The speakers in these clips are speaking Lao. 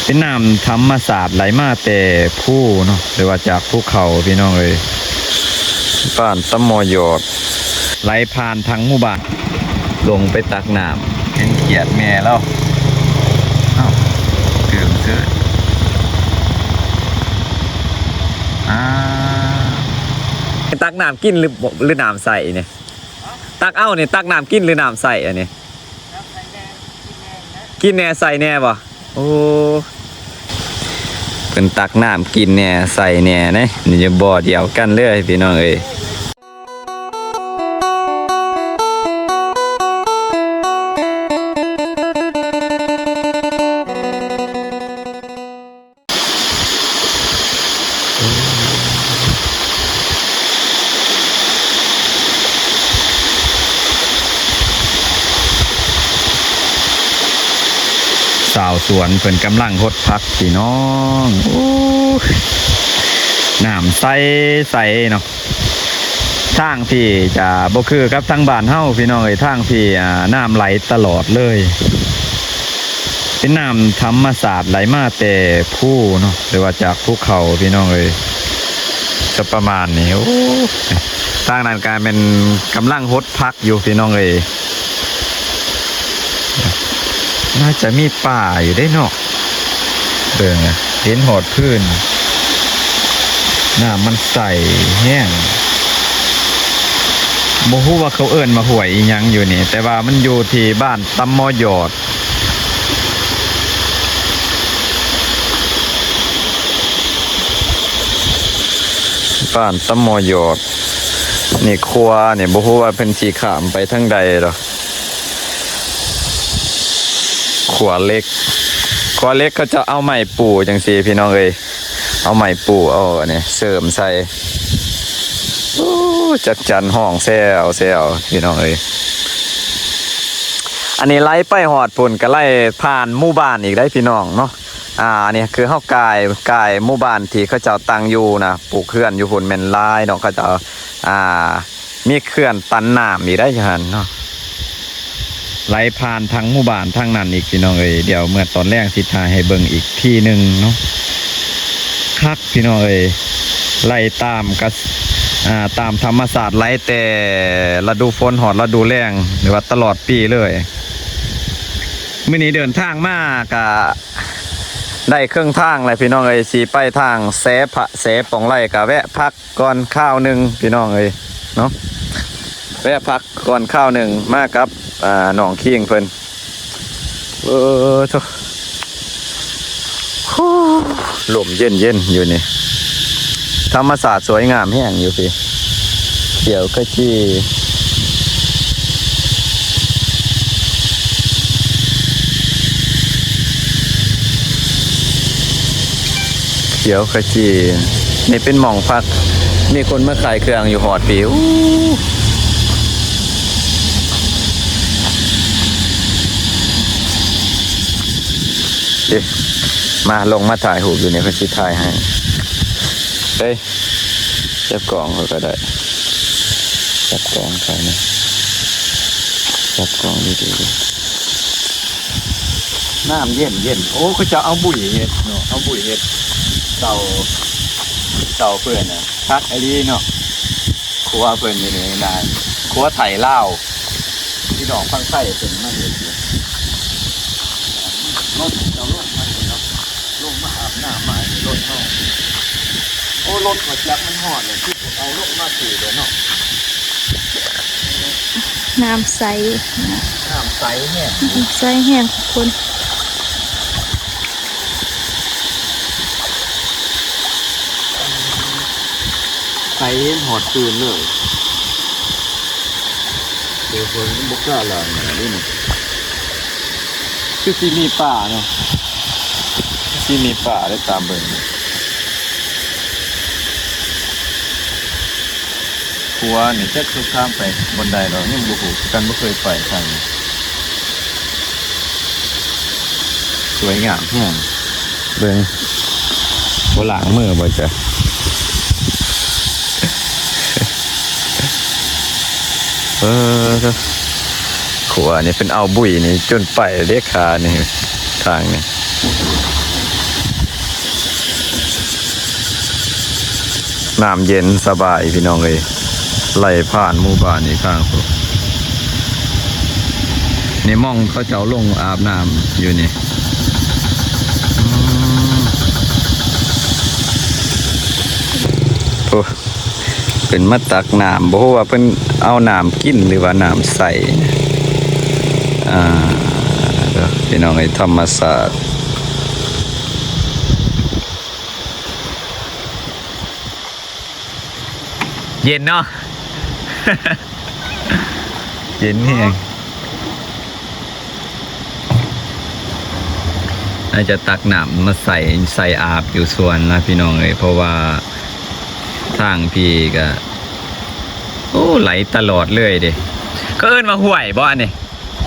ເປັນນ້ຳທຳມະຊາດໄຫຼມາແຕ່ພູເນາະ ຫຼືວ່າຈາກພູເຂົາພີ່ນ້ອງເອີຍ. ບ້ານຕະມໍຢອດ ໄຫຼຜ່ານທາງໝູ່ບ້ານ ລົງໄປຕັກນ້ຳ ເຫັນຂຽດແມ່ລາວ. ອ້າວ ຕື່ມເສີຍ. ອາ ຕັກນ້ຳກິນ ຫຼື ຫຼື ນ້ຳໃສ່ນີ້? ຕັກເອົານີ້ ຕັກນ້ຳກິນ ຫຼື ນ້ຳໃສ່ອັນນີ້? ກິນແດ່ໃສ່ແດ່ບໍ່? ໂອ້ ເພິ່ນຕັກນ້ຳກິນແດ່ໃສ່ແດ່ເດ້. ນີ້ຢູ່ບໍ່ດຽວກັນເລີຍພີ່ນ້ອງເອີຍ. ຊາວສວນເພິ່ນກຳລັງຫົດຜັກພີ່ນ້ອງ. ໂອ້ຍ ນ້ຳໃສໆເນາະ. ທາງພີ້ຈະບໍ່ຄືກັບທາງບ້ານເຮົາພີ່ນ້ອງເອີຍ. ທາງພີ້ ອາ ນ້ຳໄຫຼຕະຫຼອດເລີຍ. ເປັນນ້ຳທຳມະຊາດໄຫຼມາແຕ່ພູເນາະ ຫຼືວ່າຈາກພູເຂົາພີ່ນ້ອງເອີຍ. ຈະປະມານນີ້. ໂອ້ ທາງນັ້ນກະແມ່ນກຳລັງຫົດຜັກຢູ່ພີ່ນ້ອງເອີຍ. ໜ້າຈະມີປາຢູ່ເດ້ເນາະ. ເບິ່ງ ເຫັນຮອດພື້ນ. ນ້ຳມັນໃສແຮງ. ບໍ່ຮູ້ວ່າເຂົາເອີ້ນວ່າຫ້ວຍອີ່ຫຍັງຢູ່ນີ້ ແຕ່ວ່າມັນຢູ່ທີ່ບ້ານຕຳມໍຢອດ. ບ້ານຕຳມໍຢອດ. ນີ້ຂົວນີ້ ບໍ່ຮູ້ວ່າເພິ່ນຊິຂ້າມໄປທາງໃດດອກ. ຂົວເຫຼັກ ຂົວເຫຼັກເຂົາເຈົ້າເອົາໄມ້ປູຈັ່ງຊີ້ພີ່ນ້ອງເອີຍ. ເອົາໄມ້ປູ ເອົາອັນນີ້ເສີມໃສ່. ໂອ້ ຈັກຈັນຮ້ອງແຊວໆ ພີ່ນ້ອງເອີຍ. ອັນນີ້ໄລ່ໄປຮອດພຸ້ນ ກະໄລ່ຜ່ານໝູ່ບ້ານອີກໄດ໋ພີ່ນ້ອງເນາະ. ອາ ອັນນີ້ຄືເຮົາກາຍ ກາຍໝູ່ບ້ານທີ່ເຂົາເຈົ້າຕັ້ງຢູ່ນະ ປູກເຮືອນຢູ່ພຸ້ນແມ່ນຫຼາຍເນາະ. ເຂົາເຈົ້າ ອາ ມີເຂື່ອນຕັນນ້ຳອີກໄດ໋ຢູ່ຫັ້ນເນາະ. ໄຫຼຜ່ານທາງໝູ່ບ້ານທາງນັ້ນອີກພີ່ນ້ອງເອີຍ. ດຽວເມື່ອຕອນແລງຊິຖ່າຍໃຫ້ເບິ່ງອີກທີໜຶ່ງເນາະ. ຄັກພີ່ນ້ອງເອີຍ. ໄຫຼຕາມກະ ອາ ຕາມທຳມະຊາດ ໄຫຼແຕ່ລະດູຝົນຮອດລະດູແລ້ງ ຫຼືວ່າຕະຫຼອດປີເລີຍ. ມື້ນີ້ເດີນທາງມາກະໄດ້ເຄິ່ງທາງແລ້ວພີ່ນ້ອງເອີຍ. ຊິໄປທາງແສພະ ແສປອງໄລ ກະແວະພັກ ກ່ອນຄາວໜຶ່ງພີ່ນ້ອງເອີຍເນາະ. ແວະພັກກ່ອນຄາວໜຶ່ງ ມາກັບ ອາ ນ້ອງຄິງເພິ່ນ. ເອີ ໂທ້ ລົມເຢັນໆຢູ່ນີ້. ທຳມະຊາດສວຍງາມແຮງຢູ່ພີ້. ຂຽວຂະຈີ ຂຽວຂະຈີ. ນີ້ເປັນໝ່ອງພັກ ມີຄົນມາຂາຍເຄື່ອງຢູ່ຮອດພີ້. ອູ້ ເອີ ມາ ລົງມາຖ່າຍຮູບຢູ່ນີ້ ເພິ່ນຊິຖ່າຍໃຫ້. ເອີຍ ຈັບກ້ອງຂ້ອຍກະໄດ້ ຈັບກ້ອງຂ້ອຍນະ ຈັບກ້ອງດີໆ. ນ້ຳເຢັນໆ. ໂອ້ ເຂົາເຈົ້າເອົາບຸ້ຍເຮັດເນາະ ເອົາບຸ້ຍເຮັດເຕົາ ເຕົາເພິ່ນນະ ຄັກອີ່ຫຼີເນາະ. ຄົວເພິ່ນຢູ່ນີ້ນະ ຄົວໄທລາວ ພີ່ນ້ອງຝັ່ງໄທເພິ່ນມາເຮັດຢູ່. ລົດເຈົ້າລົດມາເນາະ ລົງມາອາບນ້ຳມາໃຫ້ລົດເຮົາ. ໂອ້ ລົດກໍຈັກມັນຮອດແລ້ວ ຄືເອົາລົງມາຖືແລ້ວເນາະ. ນ້ຳໃສ ນ້ຳໃສແຮງ ໃສແຮງທຸກຄົນ. ໃສເຫັນຮອດພື້ນເລີຍ. ດຽວເພິ່ນບໍ່ກ້າລ້າງໜ້າເດ້ນີ້. ຄືຊິມີປາເນາະ ຄືຊິມີປາໄດ້ຕາມເບິ່ງ. ຂົວນີ້ຈັກຊິຂ້າມໄປບ່ອນໃດດອກ ຍັງບໍ່ຮູ້ຄືກັນ ບໍ່ເຄີຍໄປທາງນີ້. ສວຍງາມແຮງ ເບິ່ງ ບໍ່ລ້າງມືບໍ່ຈະ. ເອີ ຂົວນີ້ເພິ່ນເອົາບຸ້ຍນີ້ຈົນໄປເດ້ ຂານີ້ ທາງນີ້. ນ້ຳເຢັນສະບາຍພີ່ນ້ອງເອີຍ ໄຫຼຜ່ານໝູ່ບ້ານນີ້ຂ້າງພຸ້ນ. ນີ້ໝ່ອງເຂົາເຈົ້າລົງອາບນ້ຳຢູ່ນີ້. ອືມ ໂອ້ ເພິ່ນມາຕັກນ້ຳ ບໍ່ຮູ້ວ່າເພິ່ນເອົານ້ຳກິນ ຫຼືວ່ານ້ຳໃຊ້. ອ່າ ເດີ ພີ່ນ້ອງເອີຍ ທຳມະຊາດ ເຢັນເນາະ ເຢັນແຮງ. ອາດຈະຕັກນ້ຳມາໃສ່ ໃສ່ອາບຢູ່ສວນລະພີ່ນ້ອງເອີຍ ເພາະວ່າທາງພີ້ກະ ໂອ້ ໄຫຼຕະຫຼອດເລີຍເດ້. ເຂົາເອີ້ນວ່າຫ້ວຍບໍ່ອັນນີ້? ຮ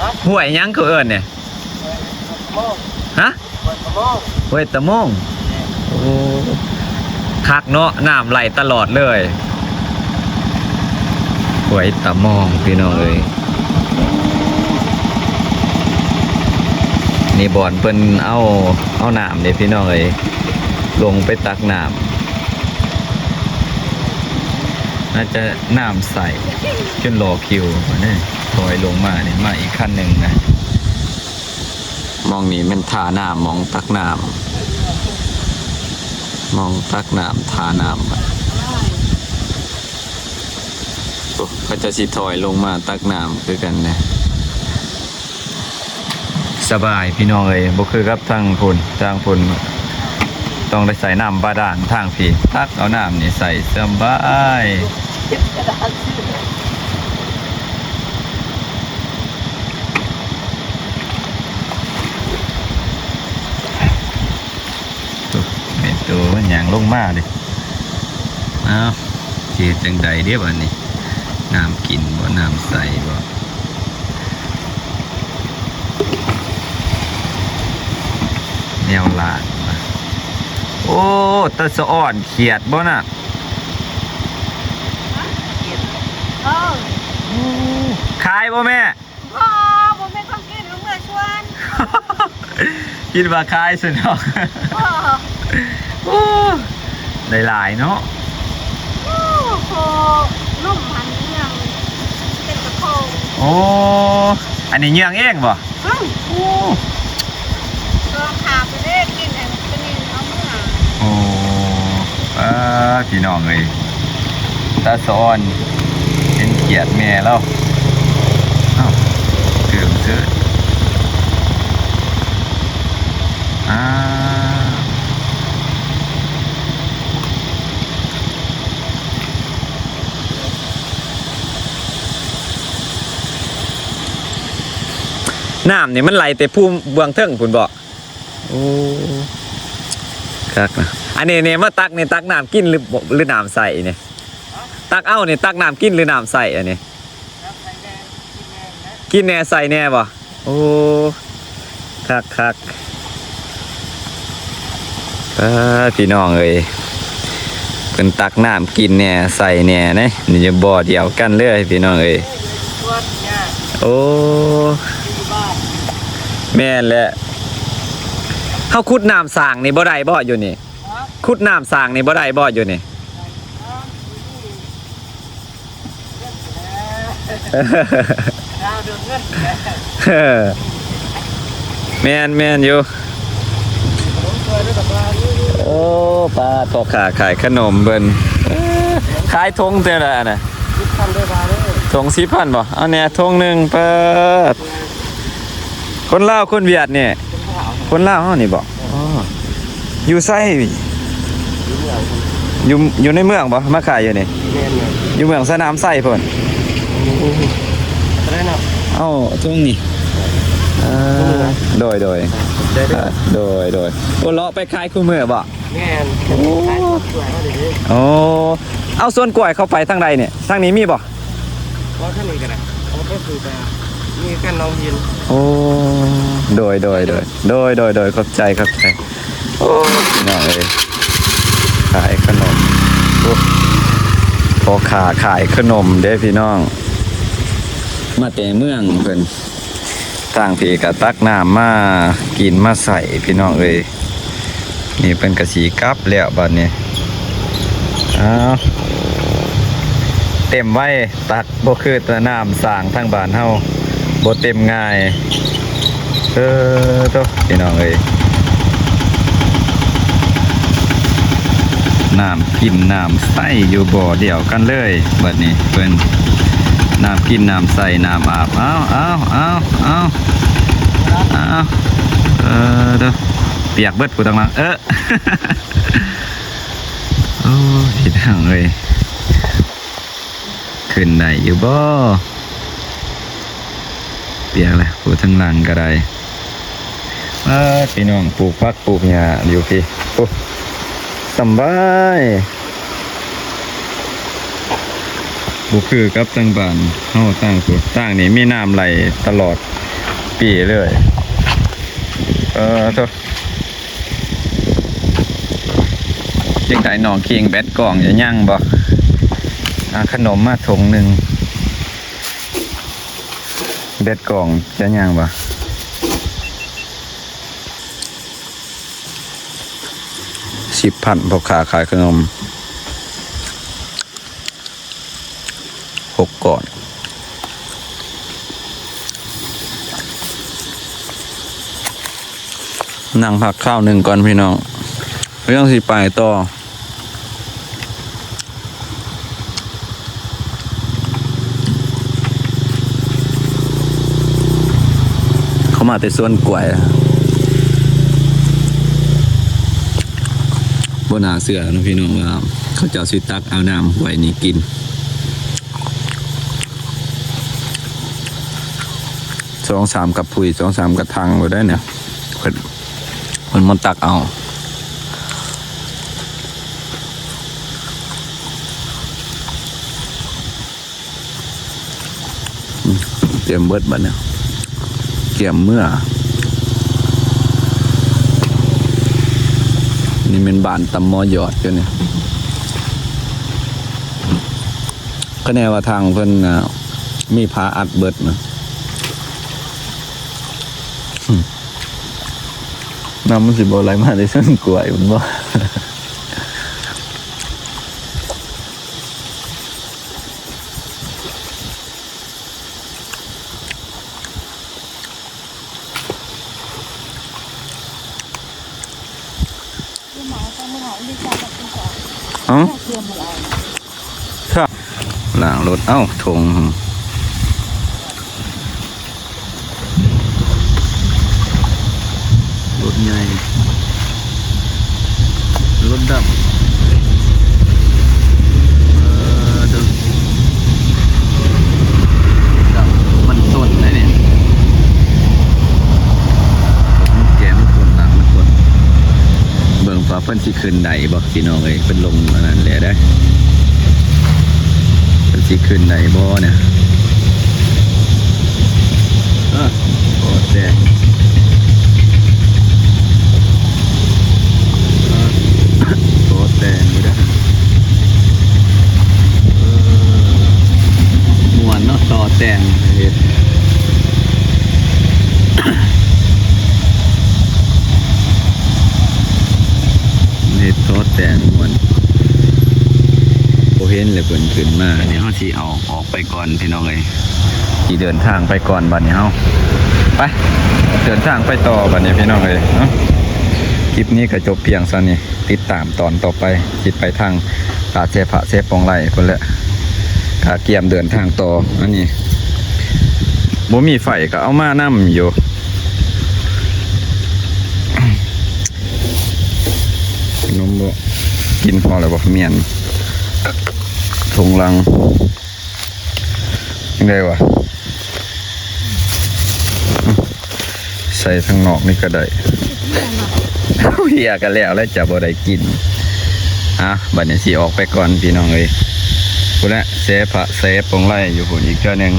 ະ? ຫ້ວຍຫຍັງເຂົາເອີ້ນນີ້? ຫ້ວຍຕະມອງ. ຮະ? ຫ້ວຍຕະມອງ. ຫ້ວຍຕະມອງ. ໂອ້ ຄັກເນາະ ນ້ຳໄຫຼຕະຫຼອດເລີຍ. ຫ້ວຍຕະມອງພີ່ນ້ອງເອີຍ ນີ້ບ່ອນເພິ່ນເອົາ ເອົານ້ຳເດ້ພີ່ນ້ອງເອີຍ ລົງໄປຕັກນ້ຳ ອາດຈະນ້ຳໃສຈົນລໍຄິວເດ້. ຖອຍລົງມານີ້ ມາອີກຄັນໜຶ່ງນະ. ໝ່ອງນີ້ແມ່ນທ່ານ້ຳ ໝ່ອງຕັກນ້ຳ ໝ່ອງຕັກນ້ຳ ທ່ານ້ຳ. ໂອ້ ເຂົາເຈົ້າຊິຖອຍລົງມາຕັກນ້ຳຄືກັນເດ້. ສະບາຍພີ່ນ້ອງເອີຍ ບໍ່ຄືກັບທາງພຸ້ນ ທາງພຸ້ນຕ້ອງໄດ້ໃຊ້ນ້ຳບາດານ ທາງພີ້ຕັກເອົານ້ຳນີ້ໃສ່ສະບາຍ. ໂອ້ ແມ່ນໂຕມັນຍ່າງລົງມາເດ້. ອ້າວ ຊິເຮັດຈັ່ງໃດເດບາດນີ້ ນ້ຳກິນບໍ່ ນ້ຳໃສບໍ່ ແນວລ້າງ. ໂອ້ ຕາສະອອນຂຽດບໍ່ນະ? ເອີ ໂອ້ ຂາຍບໍ່ແມ່? ບໍ່ ບໍ່ແມ່ນຂອງກິນ ເອົາເມືອສວນ. ຄິດວ່າຂາຍຊັ້ນດອກ. ບໍ່ ໂອ້ ໄດ້ຫຼາຍເນາະ. ໂອ້ ພໍໜຸ່ມຫັ້ນເມືອງເປັນກະໂປງ. ໂອ້ ອັນນີ້ເຍືອງເອງບໍ່? ອືມ ໂອ້ ສອງຂາໄປເດ້ກິນອັນ ໂອ້ ປາ ພີ່ນ້ອງເອີຍ ຕາສະອອນເຫັນຂຽດແມ່ລາວ. ອ້າວ ເຕີມເສີດ ອ້າ ນ້ຳນີ້ມັນໄຫຼແຕ່ພູເບື້ອງເທິງພຸ້ນເບາະ? ໂອ້ ຄັກນະ. ອັນນີ້ນີ້ມາຕັກນີ້ ຕັກນ້ຳກິນ ຫຼື ຫຼື ນ້ຳໃຊ້ນີ້? ຕັກເອົານີ້ ຕັກນ້ຳກິນ ຫຼື ນ້ຳໃຊ້ອັນນີ້? ກິນແດ່ໃຊ້ແດ່ບໍ່? ໂອ້ ຄັກໆ ເອີ ພີ່ນ້ອງເອີຍ ເພິ່ນຕັກນ້ຳກິນແດ່ໃສ່ແດ່ເດ້. ນີ້ຢູ່ບໍ່ດຽວກັນເລີຍພີ່ນ້ອງເອີຍ. ໂອ້ ແມ່ນແຫຼະ. ເຮົາຂຸດນ້ຳສ້າງນີ້ບໍ່ໄດ້ບໍ່ຢູ່ນີ້? ຂຸດນ້ຳສ້າງນີ້ບໍ່ໄດ້ບໍ່ຢູ່ນີ້? ເອີ ແມ່ນ ແມ່ນຢູ່. ໂອ້ ປາດ ພໍ່ຄ້າຂາຍຂະໜົມເພິ່ນ ເອີ ຂາຍຖົງເທົ່າໃດນະ? ສິບພັນເດີ ປາເດີ. ຖົງສິບພັນບໍ່? ເອົາແດ່ ຖົງໜຶ່ງ. ປາດ ຄົນລາວຄົນຫວຽດນີ້? ຄົນລາວ ຄົນລາວເຮົານີ້ບໍ່? ອໍ ຢູ່ໃສ? ຢູ່ເມືອງ ຢູ່ ຢູ່ໃນເມືອງບໍ່? ມາຂາຍຢູ່ນີ້? ແມ່ນໆ ຢູ່ເມືອງສະໜາມໄຊພຸ້ນ. ໂອ້ ເທົ່າໃດເນາະ? ເອົາ ຖົງນີ້ ເອີ ຖົງນີ້ນະ? ໂດຍ ໂດຍ ຂອບໃຈເດີ. ເອີ ໂດຍ ໂດຍ. ໂອ້ ເລາະໄປຂາຍຄູ່ມື້ບໍ່? ແມ່ນ. ໂອ້ ຂາຍສວນກ້ວຍເຮົານີ້ເດ້. ໂອ້ ເອົາສວນກ້ວຍເຂົ້າໄປທາງໃດນີ້? ທາງນີ້ມີບໍ່? ບໍ່ ທາງນີ້ກໍໄດ້ ເອົາໄປປູກ ມີກັນນ້ອງຫີນ. ໂອ້ ໂດຍ ໂດຍ ໂດຍ ໂດຍ ໂດຍ ໂດຍ ຂອບໃຈ ຂອບໃຈ. ໂອ້ ພີ່ນ້ອງເອີຍ ຂາຍຂະໜົມ. ໂອ້ ພໍ່ຄ້າຂາຍຂະໜົມເດ້ພີ່ນ້ອງ ມາແຕ່ເມືອງເພິ່ນ. ທາງພີ້ກໍຕັກນ້ຳມາກິນມາໃສ່ພີ່ນ້ອງເອີຍ. ນີ້ເພິ່ນກໍຊິກັບແລ້ວບັດນີ້. ອ້າວ ເຕັມໄວ້ ຕັກ ບໍ່ຄືແຕ່ນ້ຳສ້າງທາງບ້ານເຮົາ ບໍ່ເຕັມງ່າຍ. ເອີ ໂທ້ ພີ່ນ້ອງເອີຍ ນ້ຳກິນນ້ຳໃຊ້ຢູ່ບໍ່ດຽວກັນເລີຍ. ບັດນີ້ເພິ່ນ ນ້ຳກິນນ້ຳໃຊ້ນ້ຳອາບ. ເອົາ ເອົາ ເອົາ ເອົາ ເອົາ ເອີ ເດີ ປຽກເບິດຜູ້ທາງຫຼັງ. ເອີ ໂອ້ຍ ພີ່ນ້ອງເອີຍ ຂຶ້ນໄດ້ຢູ່ບໍ່? ປຽກແລ້ວ ຜູ້ທາງຫຼັງກໍໄດ້. ເອີ ພີ່ນ້ອງ ປູກຜັກປູກຫຍ້າຢູ່ພີ້ ໂອ້ ສຳບາຍ ບໍ່ຄືກັບທາງບ້ານເຮົາ. ທາງພຸ້ນ ທາງນີ້ມີນ້ຳໄຫຼຕະຫຼອດປີເລີຍ. ເອີ ໂທ້ ຈັ່ງໃດນ້ອງຄິງ ແບັດກ້ອງຈະຍັງບໍ່? ເອົາຂະໜົມມາຖົງໜຶ່ງ ແບັດກ້ອງຈະຍັງບໍ່? ສິບພັນ ພໍ່ຄ້າຂາຍຂະໜົມ ຫົກກ້ອນ. ນັ່ງພັກຄາວໜຶ່ງກ່ອນພີ່ນ້ອງ ແລ້ວຈັ່ງຊິໄປຕໍ່. ເຂົາມາແຕ່ສວນກ້ວຍ ບໍ່ໜ້າເຊື່ອເນາະພີ່ນ້ອງ ວ່າເຂົາເຈົ້າຊິຕັກເອົານ້ຳຫ້ວຍນີ້ກິນ. ສອງສາມກະພຸ້ຍ ສອງສາມກະຖັງໂລດໄດ໋ນີ້ ເພິ່ນ ເພິ່ນມາຕັກເອົາ. ອືມ ເຕັມເບິດບັດນີ້ ກຽມເມືອ. ນີ້ແມ່ນບ້ານຕຳມໍຢອດຢູ່ນີ້. ຄະແນນວ່າທາງເພິ່ນນະ ມີຝາອັດເບິດນະ. ນ້ຳມັນຊິບໍ່ໄຫຼມາແຕ່ເທິງກ້ວຍພຸ້ນບໍ່? ຮະ? ລ້າງລົດ ເອົ້າ ຖົງ ລົດໃຫຍ່ ລົດດຳ ເອີ ເດີ ດຳ ມັນຊົນໄດ໋ນີ້ ແກມັນຄົນ ຫຼັງມັນຄົນ ເບິ່ງວ່າເພິ່ນຊິຂຶ້ນໄດ້ບໍ່ ພີ່ນ້ອງເອີຍ. ເພິ່ນລົງອັນນັ້ນແລ້ວເດ້ ເພິ່ນຊິຂຶ້ນໄດ້ບໍ່ນີ້? ເອີ ຂໍແຕ່ງ ຂໍແຕ່ງຢູ່ເດ້ ເອີ ມ່ວນເນາະ ຕໍ່ແຕ່ງເຮັດ ເຮັດຕໍ່ແຕ່ງມ່ວນ ບໍ່ເຫັນແລ້ວເພິ່ນຂຶ້ນມາ. ດຽວເຮົາຊິເອົາອອກໄປກ່ອນ ພີ່ນ້ອງເອີຍ. ຊິເດີນທາງໄປກ່ອນບັດນີ້ເຮົາ ໄປ ເດີນທາງໄປຕໍ່ບັດນີ້ ພີ່ນ້ອງເອີຍເນາະ. ຄລິບນີ້ກໍຈົບພຽງສ່ຳນີ້ ຕິດຕາມຕອນຕໍ່ໄປ ຊິໄປທາງຕາດແຊພະແຊປອງໄລພຸ້ນແຫຼະ ກະກຽມເດີນທາງຕໍ່. ອັນນີ້ບໍ່ມີໄຟກໍເອົາມານຳຢູ່ ນົມບໍ່ ກິນພໍແລ້ວບໍ່? ໝ້ຽນ ຖົງຫຼັງ ຈັ່ງໃດວະ? ໃສ່ທາງນອກນີ້ກໍໄດ້ ເຫຍກໍແລ້ວແລ້ວ ຈະບໍ່ໄດ້ກິນ. ອ່ະ ບັດນີ້ຊິອອກໄປກ່ອນ ພີ່ນ້ອງເອີຍ ພຸ້ນແຫຼະ ແຊພະແຊປອງໄລຢູ່ພຸ້ນອີກເທື່ອໜຶ່ງ.